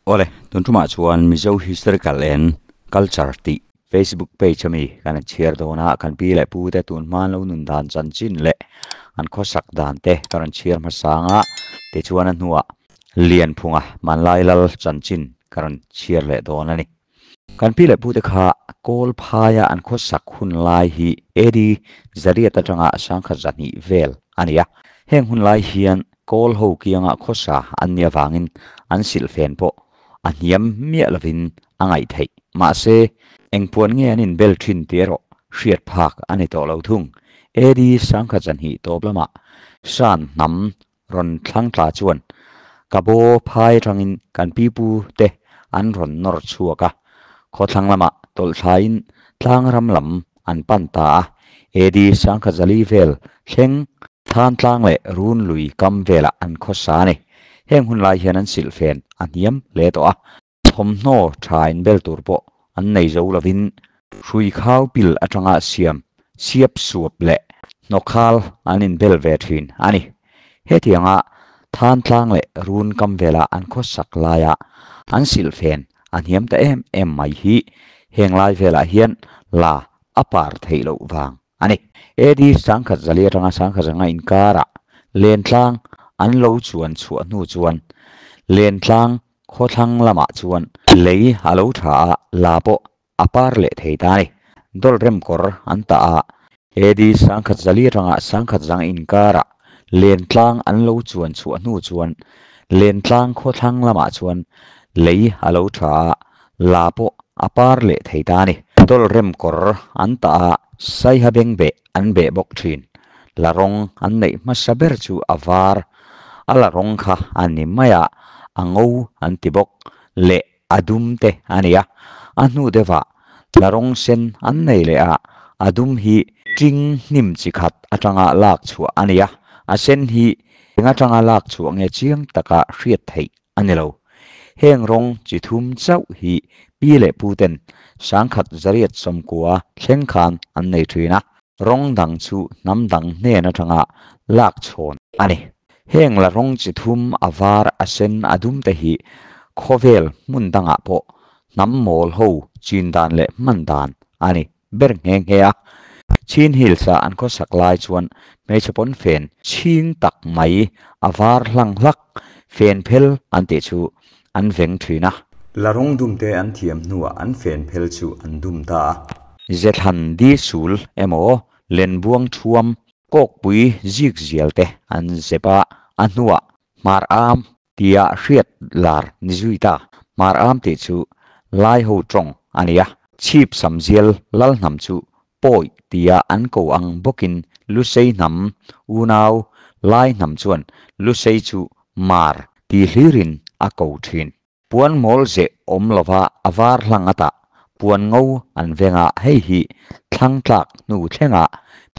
Awle, tun tumah chuan Mizo Historical and Culture tih Facebook page ami kan han chhiar dawn a, kan pi leh pu te tun hma an lo nun dan chanchin leh an khawsak dan te ka rawn chhiar hmasang a, tichuan a hnuah Lianphunga Hmanlai Lal chanchin ka rawn chhiar leh dawn a ni. Kan pi leh pu te kha kawl phaia an khawsak hun lai hi AD zariat atanga sangkhat zahnih vel a ni a, heng hun lai hian kawl ho kianga khawsa an nih avangin an silhfen pawh a hniam miah lovin a ngaih theih. Mahse, eng puan nge an inbel thin tih erawh hriat phak a ni tawh lo thung. AD sangkhat zahnih tawp lamah Shan hnam rawn thlang tla chuan ka baw phai atangin kan pipu te an rawn nawr chhuak a, khawthlang lamah tawlh thlain tlang ram lam an pan ta a, AD sangkhat zali vel thleng than tlang leh run lui kam velah an khawsa a ni. Heng hun lai hian an silhfen a hniam hle tawh a, thawmhnaw tha inbel tur pawh an nei zo lovin hrui khau pil atanga siam siap suap leh hnawkhal an inbel ve thin a ni. Hetianga than tlang leh run kam vela an khawsak laia an silhfen a hniam ta em em mai hi heng lai velah hian la a par theih loh vang a ni. AD sangkhat zali atanga sangkhat zanga inkarah lentlang an lo chuan chhuah hnu chuan lentlang Khawthlang lamah chuan lei a lo tha a, la pawh a par leh thei ta a ni. Dawlh rem kawr an tah a, AD sangkhat zali atanga sangkhat zang inkarah lentlang an lo chuan chhuah hnu chuan lentlang khawthlang lamah chuan lei a lo tha a, la pawh a par leh thei ta a ni. Dawlh rem kawr an tah a, saiha beng beh an beh bawk thin. La rawng an neih hmasa ber chu a var A la rawng kha a ni mai a, a ngo an ti bawk. Leh a dum te a ni a, a hnu deuhah la rawng sen an nei leh a, a dum hi ṭing hnim chi khat aṭanga lak chhuah a ni a, a sen hi eng aṭanga lak chhuah nge chiang taka hriat theih a ni lo. Heng rawng chi thum chauh hi pi leh pu ten sangkhat zariat sawmkua thleng khan an nei ṭhin a. Rawng dang chu hnam dang hnen atanga lak chhawn a ni. Heng la rawng chi thum a var, a sen, a dum te hi khawvel hmun dangah pawh hnam mawl ho chin dan leh hman dan a ni ber nghe nghe a. Chin Hills a an khawsak lai chuan hmeichhe pawn fen chhing tak mai a var hlang hlak fen phel an tih chu an veng thin a. La rawng dum te an thiam hnuah an fen phel chu an dum ta a. Zethlan di sul emaw lenbuang thuam kawkpui zik zial te an zep a, a hnuah hmar am tia hriat lar ni zui ta. Hmar am tih chu lai ho tawng a ni a, chhip sam zial lal hnam chu pawi tia an ko ang bawkin Lusei hnam unau lai hnam chuan Lusei chu mar ti hlirin a ko thin. Puan mawl zeh awm lova a var hlang ata puan ngo an veng a, hei hi thlang tlak hnu thlenga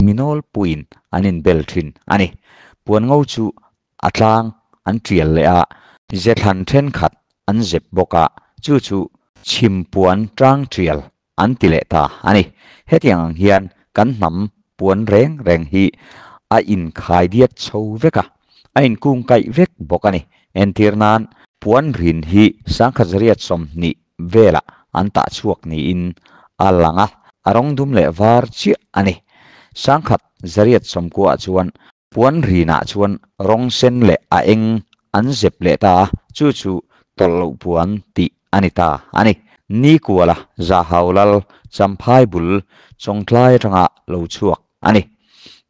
mi nawlpuiin an inbel thin a ni. Puan ngo chu a tlang an tial leh a, zethlan thenkhat an zep bawk a, chu chu chhim puan tang tial an ti leh ta a ni. Hetiang ang hian kan hnam puan reng reng hi a inkhai diat chho vek a, a inkungkaih vek bawk a ni. Entir nan, puan rin hi sangkhat zariat 20 velah an tah chhuak niin a lang a, a rawng dum leh var chiah a ni. Sangkhat zariat 90 ah chuan puan rinah chuan rawng sen leh a eng an zep leh ta a, chu chu tawlh loh puan tih a ni ta a ni. Nikuala Zahau Lal Champhai bul Chawngtlai atanga lo chhuak a ni.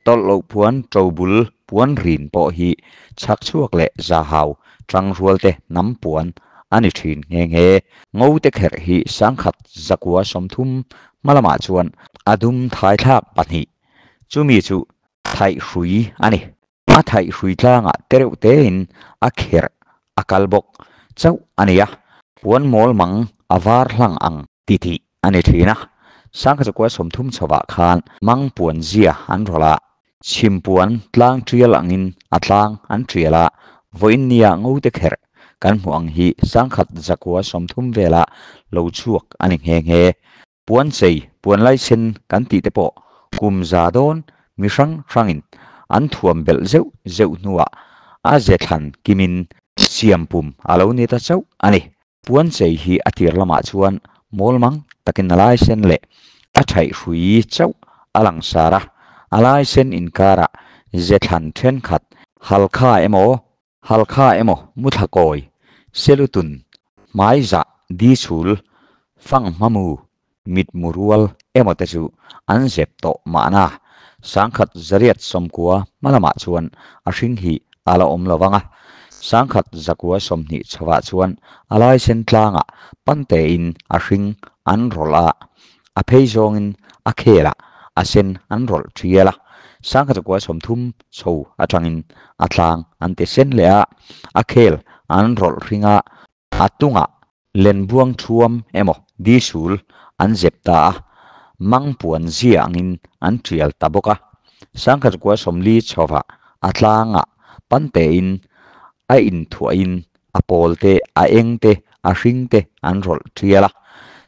Tawlh loh puan ṭo bul puan rin pawh hi chhak chhuak leh Zahau ṭangrualte hnam puan a ni ṭhin nghe nghe. Ngote kherh hi sangkhat 130 hma lamah chuan a dum thaithlak pahnih, chumi chu thaih hrui a ni. A thaih hrui tlangah tereuh tein a kherh a kal bawk chauh a ni a, puan mawl mang a var hlang ang ti tih a ni thin a. Sangkhat zakua 30 chhovah khan mang puan zia an rawlh a, chhim puan tlang tial angin a tlang an tial a, vawiin nia ngote kherh kan hmuh ang hi sangkhat zakua 30 vela lo chhuak a ni nghe nghe. Puan chei, puan laisen kan tih te pawh kum za dawn mi hrang hrangin an thuam belh zeuh zeuh hnuah a ze thlan kimin siam pum a lo ni ta chauh a ni. Puanchei hi a tir lamah chuan mawlmang takin a lai sen leh a thaih hrui chauh a langsar a, a lai sen inkarah ze thlan thenkhat Halkha emaw Halkha emaw Muthlakawi Selutun Hmaizah Dichhul Fanghmamu Mitmu rual emaw te chu an zep tawh mahna 1890 hma lamah chuan a hring hi a la awm lo vang a, 1920 chhovah chuan a laisen tlangah pantein a hring an rawlh a, a phei zawngin a khelah a sen an rawlh tial a, 1930 chho atangin a tlang an ti sen leh a, a khel an rawlh hring a, A tungah lenbuang thuam emaw disul an zep ta a, mangpuan zia angin an tial ta bawk a. 1940 chhovah a tlangah pantein a inthuahin a pawl te, a eng te, a hring te an rawlh tial a.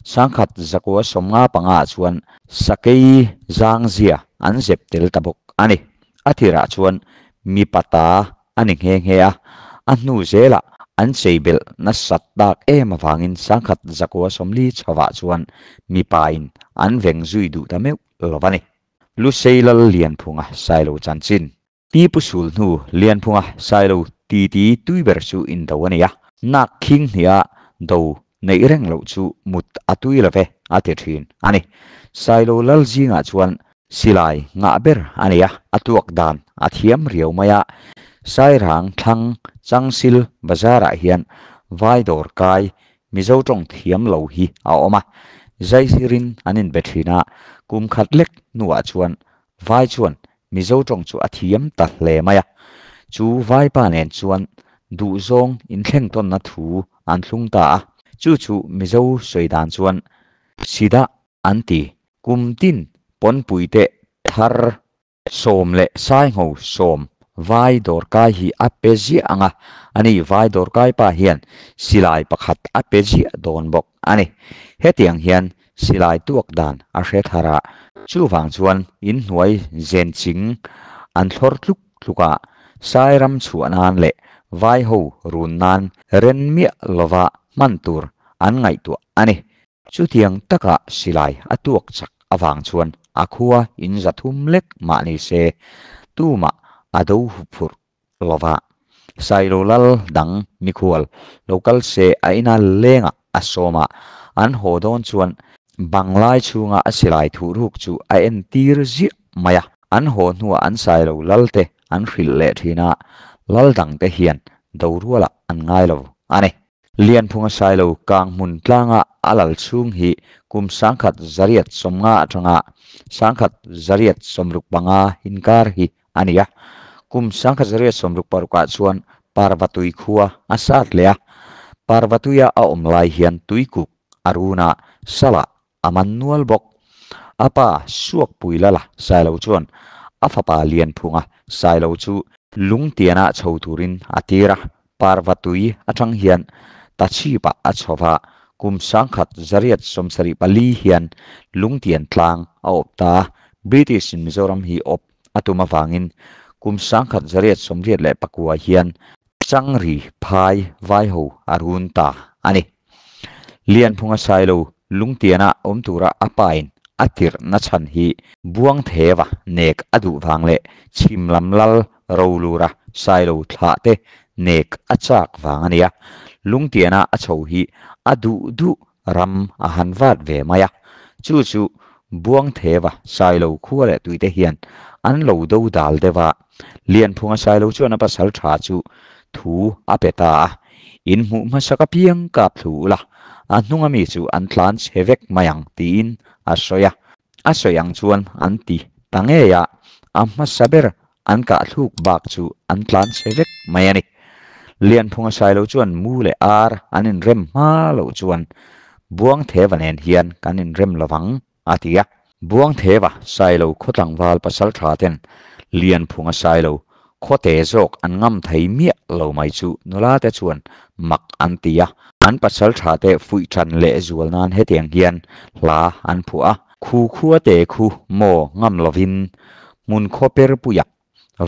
1995 ah chuan sakei zangzia an zep tel ta bawk a ni. A tirah chuan mipa ta a ni nghe nghe a, a hnu zelah an chei belh nasat tak em avangin 1940 chhovah chuan mipain an veng zui duh ta meuh lo a ni. Lusei Lal Lianphunga Sailo chanchin. Pi Pu Sul hnu Lianphunga Sailo titi tui ber chu indo a ni a, nak khing hniha do neih reng loh chu mut a tui lo ve a ti thin a ni. Sailo Lal zingah chuan Silai ngah ber a nei a, a tuak dan a thiam riau mai a. Sairang thlang Changsil bazarah hian vai dawr kai Mizo tawng thiam lo hi a awm a, zaizirin an inbe thin a, kum khat lek hnuah chuan vai chuan Mizo tawng chu a thiam ta hle mai a. Chu vaipa nen chuan duhzawng inthleng tawnna thu an thlung ta a, chu chu Mizo sawi dan chuan Sidah an ti. Kum tin pawnpui teh thar sawm leh saingho sawm vai dawrkai hi a pe ziah ang a, ani vai dawrkai pa hian silai pakhat a pe ziah dawn bawk a ni. Hetiang hian silai tuak dan a hre thar a, chuvang chuan inhnuai zen ching an thlawr tluk tluk a, sai ram chhuah nan leh vai ho run nan ren miah lova hman tur an ngaihtuah a ni. Chutiang taka silai a tuak chak avang chuan a khua in 300 lek mah ni se tumah a do huphurh lova. Sailo lal dang mikhual lo kal se a ina lengah a sawm a, an haw dawn chuan banglai chhunga a silai thuhruk chu a entir ziah mai a. An haw hnuah an Sailo lalte an hrilh leh thin a, lal dangte hian do rualah an ngai lo a ni. Lianphunga Sailo kang hmun tlanga a lal chhung hi kum 1850 atanga 1865 inkar hi a ni a. Kum 1866 ah chuan Parvatui khua a sat leh a. Parvatuia a awm lai hian tuikuk a run a, salah a man nual bawk. A pa Suakpui Lala Sailo chuan a fapa Lianphunga Sailo chu lungtianah chho turin a tir a, Parvatui atang hian Tachhipah a chho va, kum 1874 hian lungtian tlang a awp ta a, British in Mizoram hi awp a tum avangin kum 1889 hian Changri phai vaiho a run ta a ni. Lianphunga Sailo lungtiana awm tura a pain a tirh na chhan hi Buangtheva nek a duh vang leh chhim lam lal Rolura Sailo thlah te nek a chak vang a nia. Lungtiana a chho hi a duh duh ram a han vat ve mai a. Chu chu Buangtheva Sailo khua leh tuite hian an lo do dal deuh a. Lianphunga Sailo chuan a pasal tha chu thu a pe ta a, In hmuh hmasak apiang kap thlu ula, a hnunga mi chu an tlan chhe vek mai ang tiin a sawi a. A sawi ang chuan an ti ta ngei a, a hmasa ber an kah thluk bak chu an tlan chhe vek mai a ni. Lianphunga Sailo chuan mu leh ar an inrem hma loh chuan Buangtheva nen hian kan inrem lovang a ti a. Buangtheva Sailo khaw tlangval pasal tha ten Lianphunga Sailo khaw te zawk an ngam thei miah lo mai chu nula te chuan mak an ti a. An pasal tha te fuih tan leh zual nan hetiang hian hla an phuah a. Khu khua te khu maw ngam lovin hmun khaw per puiah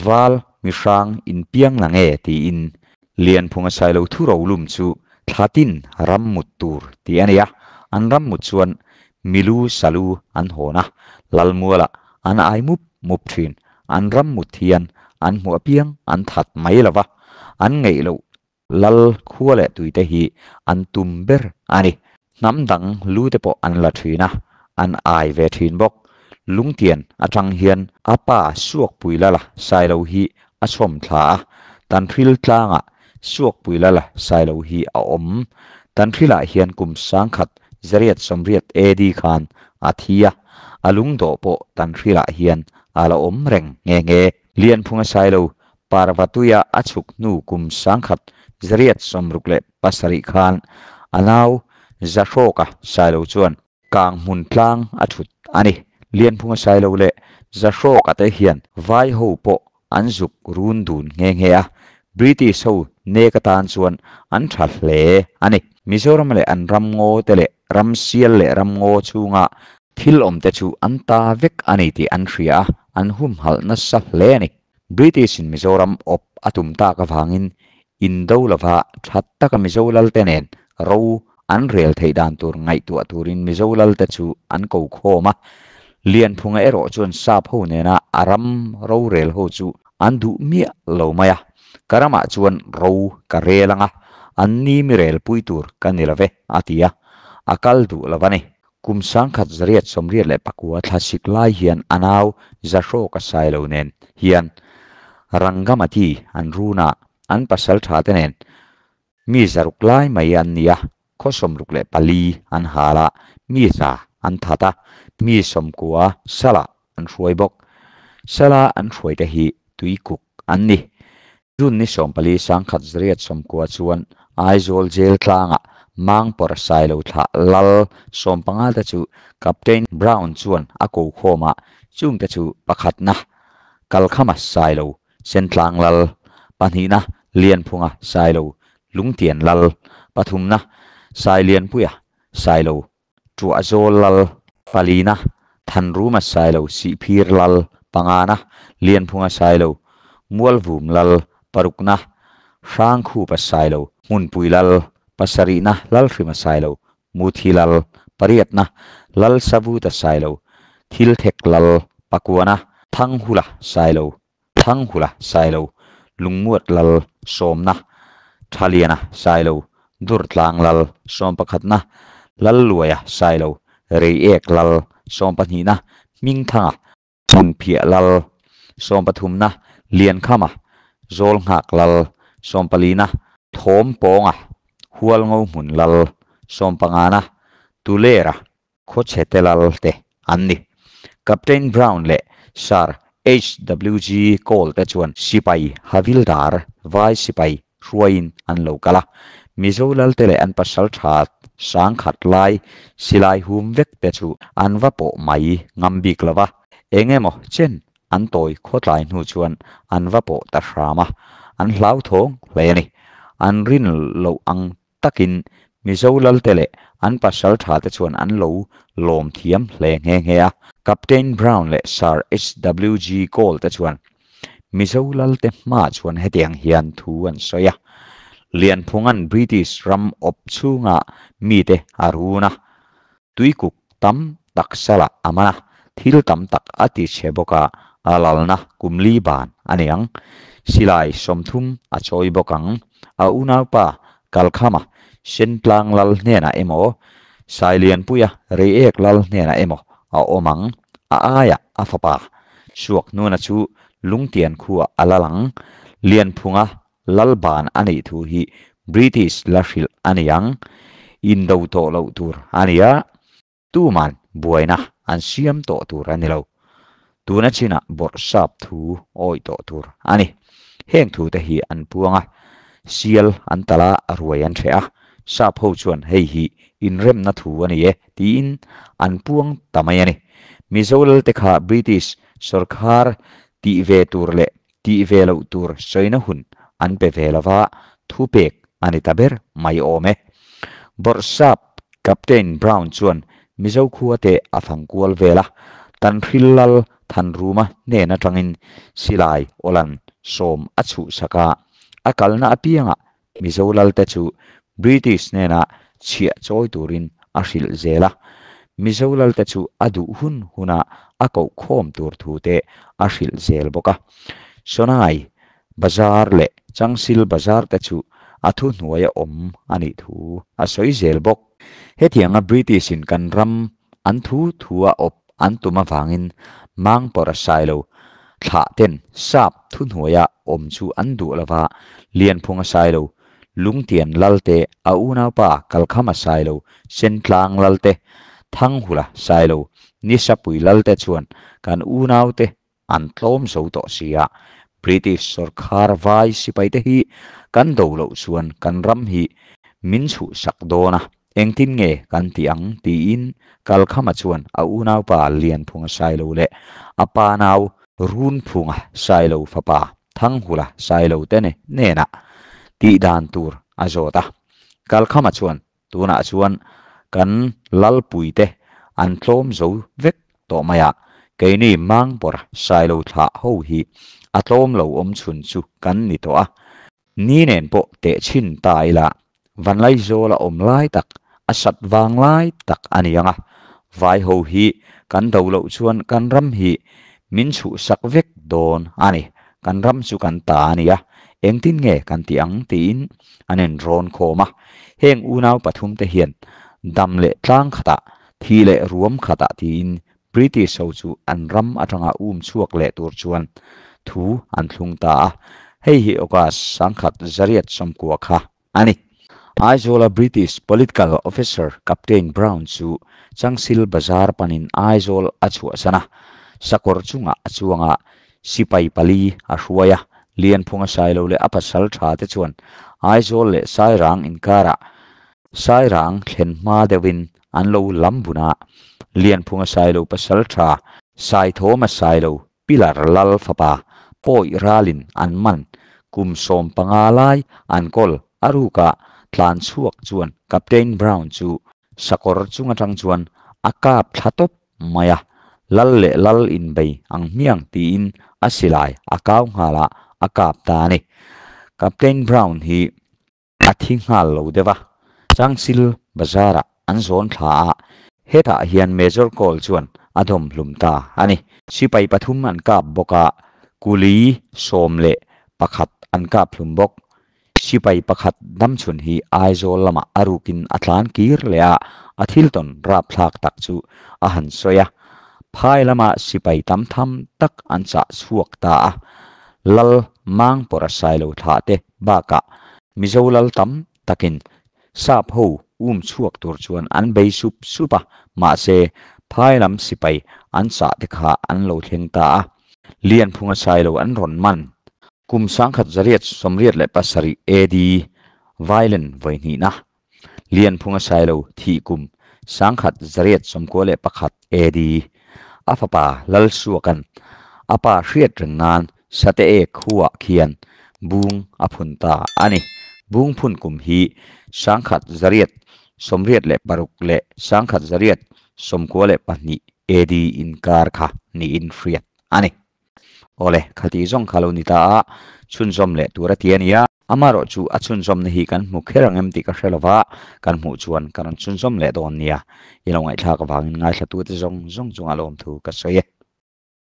Val mihrang inpiang la nge tiin Lianphunga Sailo thu rolum chu Thlatin ram mut tur tih a nei a, an ram mut chuan milu salu an hawn a, Lalmualah an ai mup mup thin. An ram mut hian an hmuh apiang an that mai lo va, an ngeih loh Lal khua leh tuite hi an tum ber a ni. Hnam dang lu te pawh an la thin a, an ai ve thin bawk. Lungtian atang hian a pa Suakpuilala Sailo hi a chhawm thla a, Tanhril tlangah Suakpuilala Sailo hi a awm. Tanhrilah hian kum sangkhat zariat sawmriat AD khan a thi a, a lungdawh pawh Tanhrilah hian a la awm reng nghe nghe. Lianphunga Sailo Parvatuia a chhuk hnu kum 1767 khan a nau Zahrawka Sailo chuan kang hmun tlang a thut a ni. Lianphunga Sailo leh Zahrawka te hian vai ho pawh an zuk run dun nghe nghe a, British ho nek atan chuan an tha hle a ni. Mizoram leh an ram ngaw te leh ram sial leh ram ngaw chhunga thil awm te chu an ta vek a ni tih an hria a, an humhalh nasa hle a ni. British in Mizoram awp a tum tak avangin indo lova tha taka Mizo lalte nen ro an rel theih dan tur ngaihtuah turin Mizo lalte chu an ko khawm a. Lianphunga erawh chuan sap ho nena a ram rorel ho chu an duh miah lo mai a, Ka ramah chuan ro ka rel anga, an ni mi rel pui tur ka ni love a ti a, a kal duh lo a ni. Kum 1884 thlasik lai hian a nau Zahrawka Sailo nen hian Rangamati an run a, an pasal tha te nen mi zaruk lai mai an ni a, khaw 64 an hal a, mi za an that a, mi 90 salah an hruai bawk. Sala an hruai te hi tuikuk an ni. June ni 14 1990 chuan Aizawl Jail tlangah Mangpawr Sailo thlah lal 15 te chu Captain Brown chuan a ko khawm a, chungte chu pakhatna Kalkhama Sailo Sentlang lal, pahnihna Lianphunga Sailo Lungtian lal, pathumna Sailianpuia Sailo Tuahzawl lal, palina Thanruma Sailo Sihphir lal, pangana Lianphunga Sailo Mualvum lal, parukna Hrangkhupa Sailo Hmunpui lal, pasarihna Lalhrima Sailo Muthi lal, pariatna Lalsavuta Sailo Thilthek lal, pakuana Thanghula Sailo Thanghula Sailo, Lungmuat lal sawmna, Thaliana Sailo, Durtlang lal sawmpakhatna, Lalluaia Sailo, Reiek lal sawmpahnihna, Hmingthanga, Hmunphiah lal sawmpathumna, Liankhama, Zawlnghak lal sawmpalina, Thawmpawnga, Hualngo hmun lal sawmpangana, Tulera, Khawchhete lal te an ni. Captain Brown leh Sir HWG Cole te chuan sipai Havildar vai sipai hruaiin an lo kal a. Mizo lalte leh an pasal tha sangkhat lai silai hum vek te chu an va pawh mai ngam bik lo va. Eng emaw chen an tawi khawtlai hnu chuan an va pawh ta hram a, an hlauthawng hle a ni. An rin loh ang takin Mizo lalte leh an pasal tha te chuan an lo lawm thiam hle nghe nghe a. Captain Brown leh Sir HWG Cole te chuan Mizo lalte hmaah chuan hetiang hian thu an sawi a, Lianphunga'n British ram awp chhunga mite a run a, tuikuk tam tak salah a man a, thil tam tak a ti chhe bawk a, a lalna kum li ban a ni ang. Silai 30 a chawi bawk ang. A unaupa Kalkhama Sentlang lal hnenah emaw, Sailianpuia Reiek lal hnenah emaw a awm ang. A aiah a fapa Suakhnuna chu Lungtian khuah a lal ang. Lianphunga lal ban a nih thu hi British la hrilh a ni ang. Indo tawh loh tur a ni a, tuman buaina an siam tawh tur a ni lo. Tuna chinah bawrhsap thu awih tawh tur a ni. Heng thu te hi an puang a, sial an talh a, ruai an hreh a. Sap ho chuan hei hi inremna thu a ni e tiin an puang ta mai a ni. Mizo lalte kha British sawrkhar tih ve tur leh Tih ve loh tur sawina hun an pe ve lova, thupek a ni ta ber mai awm e. Bawrhsap Captain Brown chuan Mizo khua te a fang kual vel a, Tanhril lal Thanruma hnen atangin silai awlan 10 a chhuhsak a, a kalna apiangah Mizo lal te chu British hnena chhiah chawi turin a hrilh zel a. Mizo lalte chu a duh hun huna a koh khawm tur thu te a hrilh zel bawk a. Sonai Bazar leh Changsil Bazar te chu a thuhnuaia awm a nih thu a sawi zel bawk. Hetianga British in kan ram an thu thua awp an tum avangin Mangpawrh a sai lo. Thlah ten sap thuhnuaia awm chu an duh lova, Lianphung a sai lo, Lungtian Lalte, a unaupa Kalkhama sai lo, Sentlang Lalte, Thanghula sai lo, Nisapui Lalte chuan kan unaute an tlawm zo tawh si a, British sawrkhar vai sipaite hi kan do loh chuan kan ram hi min chhuhsak dawn a, engtin nge kan tih ang tiin Kalkhama chuan a unaupa Lianphunga Sailo leh a pa nau Runphunga Sailo fapa Thanghula Sailo te hnenah tih dan tur a zawt a. Kalkhama chuan Tunah chuan kan lalpuite an tlawm zo vek tawh mai a, keini Mangpawr Sailo thlah ho hi a tlawm lo awm chhun chu kan ni tawh a, ni nen pawh teh chhin ta ila Vanlaizawla awm lai tak, a sat vang lai tak a ni ang a, vai ho hi kan do loh chuan kan ram hi min chhuhsak vek dawn a ni. Kan ram chu kan ta a nia, engtin nge kan tih ang tiin an inrawn khawm a. Heng unau pathumte hian dam leh tlang khatah, thi leh ruam khatah tiin British ho chu an ram atanga um chhuak leh tur chuan thu an thlung ta a. Hei hi August 1990 kha a ni. Aizawla British political officer Captain Brown chu Changsil Bazar panin Aizawl a chhuahsan a, sakawr chungah a chuang a, sipai pali a hruai a. Lianphunga Sailo leh a pasal tha te chuan Aizawl leh Sairang inkarah Sairang thlen hma deuhin an lo lam bun a, Lianphunga Sailo pasal tha Saithawma Sailo Pilar lal fapa pawi ralin an man kum 15 lai an kawl a ruka tlan chhuak chuan Captain Brown chu sakawr chung atang chuan a kap thla tawp mai a, lal leh lal inbei ang hmiang tiin a silai a kau nghal a, a kap ta a ni. Captain Brown hi A thi nghal lo deuh a, Changsil bazarah an zawn thla a, hetah hian Major Cole chuan a dawm hlum ta a ni. Sipai pathum an kap bawk a, kuli 11 an kap hlum bawk. Sipai pakhat damchhun hi Aizawl lamah a rukin a tlan kir leh a, a thil tawn rapthlak tak chu a han sawi a. Phai lama sipai tam tham tak an chah chhuak ta a, Lal Mangpawrh a sailo thlah te Bakah Mizo lal tam takin sap ho um chhuak tur chuan an bei sup sup a, mahse phai lam sipai an chah te kha an lo thleng ta a, Lianphunga Sailo an rawn man. Kum 1987 AD Violin vawihnihna, Lianphunga Sailo thih kum 1991 AD a fapa Lalsuaka'n a pa hriat reng nan Sate ek khuaah khian bung a phun ta a ni. Bung phun kum hi 1986 leh 1992 AD inkar kha niin hriat a ni. Awle, khati zawng kha lo ni ta a, chhunzawm leh tur a ti a nia. Amaherawh chu a chhunzawmna hi kan hmu kher ang em tih ka hre lova, kan hmuh chuan ka rawn chhunzawm leh dawn nia. I lo ngaihthlak avangin ngaithlatute zawng zawng chungah lawmthu ka sawi e.